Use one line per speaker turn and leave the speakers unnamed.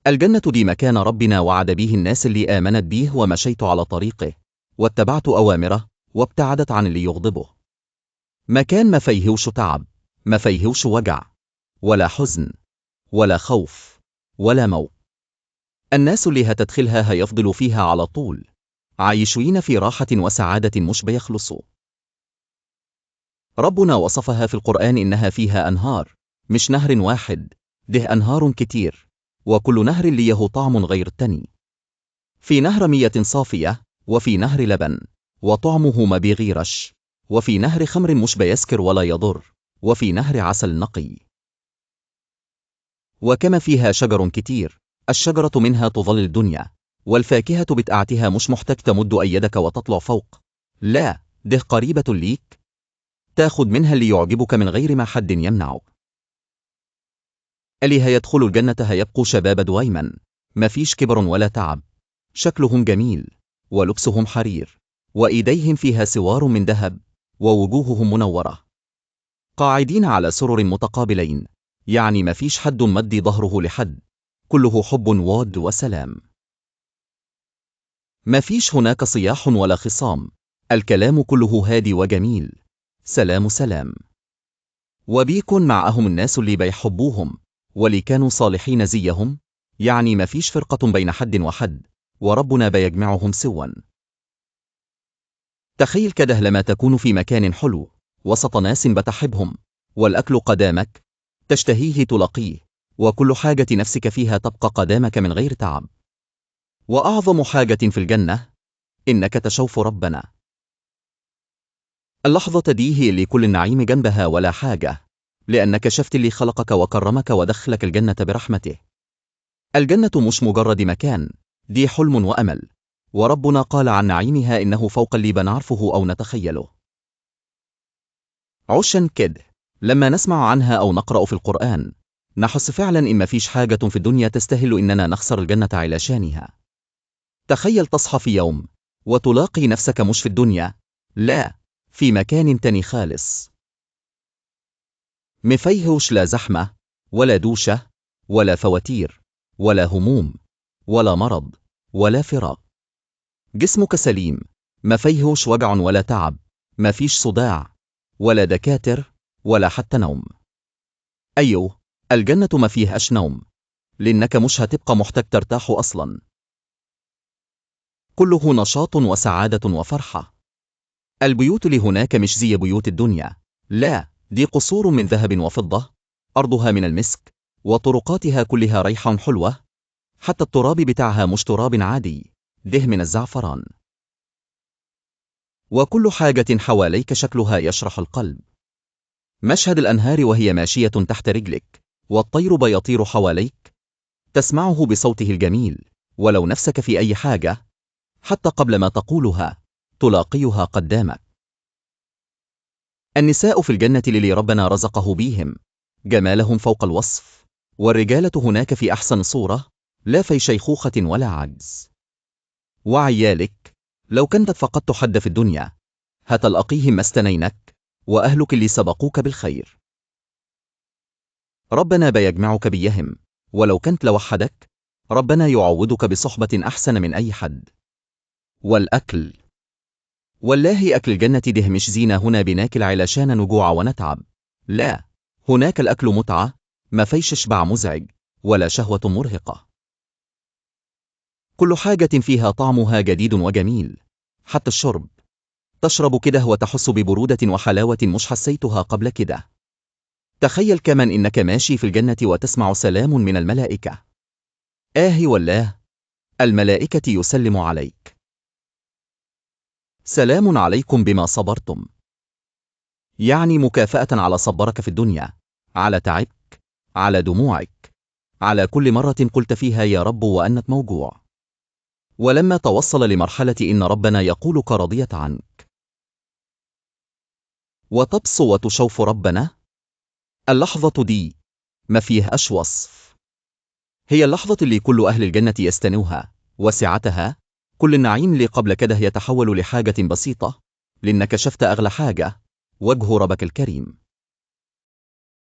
الجنة دي مكان ربنا وعد بيه الناس اللي آمنت بيه ومشيت على طريقه واتبعت أوامره وابتعدت عن اللي يغضبه. مكان ما فيهوش تعب، ما فيهوش وجع ولا حزن ولا خوف ولا موت. الناس اللي هتدخلها هيفضلوا فيها على طول، عايشين في راحة وسعادة مش بيخلصوا. ربنا وصفها في القرآن إنها فيها أنهار، مش نهر واحد، ده أنهار كتير، وكل نهر ليه طعم غير التاني. في نهر مية صافية، وفي نهر لبن وطعمه ما بيغيرش، وفي نهر خمر مش بيسكر ولا يضر، وفي نهر عسل نقي. وكما فيها شجر كتير، الشجرة منها تظل الدنيا، والفاكهة بتاعتها مش محتاج تمد أيدك وتطلع فوق، لا، ده قريبة ليك، تاخد منها اللي يعجبك من غير ما حد يمنعك. اللي هيدخلوا الجنة هيبقوا شباب دوايما، مفيش كبر ولا تعب، شكلهم جميل ولبسهم حرير، وإيديهم فيها سوار من ذهب، ووجوههم منورة، قاعدين على سرر متقابلين، يعني مفيش حد مدي ظهره لحد، كله حب وود وسلام. مفيش هناك صياح ولا خصام، الكلام كله هادي وجميل، سلام سلام. وبيكون معهم الناس اللي بيحبوهم واللي كانوا صالحين زيهم، يعني مفيش فرقة بين حد وحد، وربنا بيجمعهم سوا. تخيل كده لما تكون في مكان حلو وسط ناس بتحبهم، والأكل قدامك تشتهيه تلاقيه، وكل حاجة نفسك فيها تبقى قدامك من غير تعب. وأعظم حاجة في الجنة إنك تشوف ربنا. اللحظة دي هي اللي كل النعيم جنبها ولا حاجة، لأنك شفت اللي خلقك وكرمك ودخلك الجنة برحمته. الجنة مش مجرد مكان، دي حلم وأمل، وربنا قال عن نعيمها إنه فوق اللي بنعرفه أو نتخيله. عشان كده لما نسمع عنها أو نقرأ في القرآن نحس فعلا إن مفيش حاجة في الدنيا تستاهل إننا نخسر الجنة علشانها. تخيل تصحى في يوم وتلاقي نفسك مش في الدنيا، لا، في مكان تاني خالص، مفيهوش لا زحمة ولا دوشة ولا فواتير ولا هموم ولا مرض ولا فراق. جسمك سليم، مفيهوش وجع ولا تعب، مفيش صداع ولا دكاتر ولا حتى نوم. أيوه، الجنة ما فيهاش نوم، لأنك مش هتبقى محتاج ترتاح أصلا. كله نشاط وسعادة وفرحة. البيوت اللي هناك مش زي بيوت الدنيا، لا، دي قصور من ذهب وفضة، أرضها من المسك، وطرقاتها كلها ريحة حلوة، حتى التراب بتاعها مش تراب عادي، ده من الزعفران. وكل حاجة حواليك شكلها يشرح القلب. مشهد الأنهار وهي ماشية تحت رجلك، والطير بيطير حواليك، تسمعه بصوته الجميل، ولو نفسك في أي حاجة حتى قبل ما تقولها تلاقيها قدامك. النساء في الجنة اللي ربنا رزقه بيهم جمالهم فوق الوصف، والرجالة هناك في أحسن صورة، لا في شيخوخة ولا عجز. وعيالك لو كنت فقدت حد في الدنيا هتلاقيهم مستنينك، وأهلك اللي سبقوك بالخير. ربنا بيجمعك بيهم، ولو كنت لوحدك ربنا يعوضك بصحبة أحسن من أي حد. والأكل، والله أكل الجنة ده مش زينة هنا بناكل علشان نجوع ونتعب، لا، هناك الأكل متعة، ما فيش شبع مزعج ولا شهوة مرهقة. كل حاجة فيها طعمها جديد وجميل، حتى الشرب، تشرب كده وتحس ببرودة وحلاوة مش حسيتها قبل كده. تخيل كمان إنك ماشي في الجنة وتسمع سلام من الملائكة. آه والله، الملائكة يسلم عليك. سلام عليكم بما صبرتم. يعني مكافأة على صبرك في الدنيا، على تعبك، على دموعك، على كل مرة قلت فيها يا رب وأنت موجوع. ولما توصل لمرحلة إن ربنا يقولك رضيت عنك، وتبص وتشوف ربنا، اللحظة دي ما فيهاش وصف. هي اللحظة اللي كل أهل الجنة يستنوها، وسعتها كل النعيم اللي قبل كده يتحول لحاجة بسيطة، لأنك شفت أغلى حاجة، وجه ربك الكريم.